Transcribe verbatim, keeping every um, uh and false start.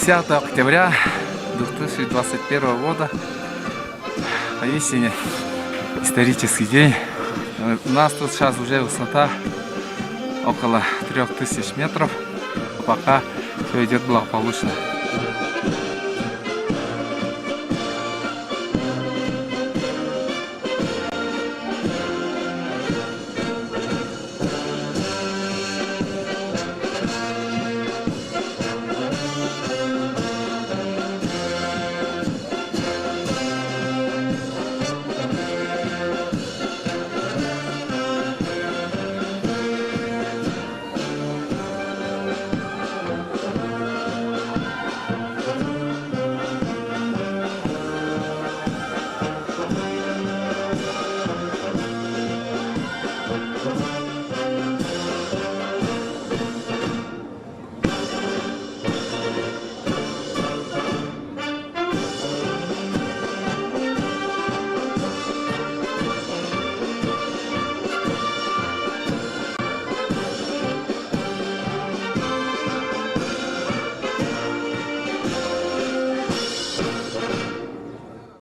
Десятого октября две тысячи двадцать первого года. Поистине исторический день. У нас тут сейчас уже высота около трёх тысяч метров. Пока все идет благополучно.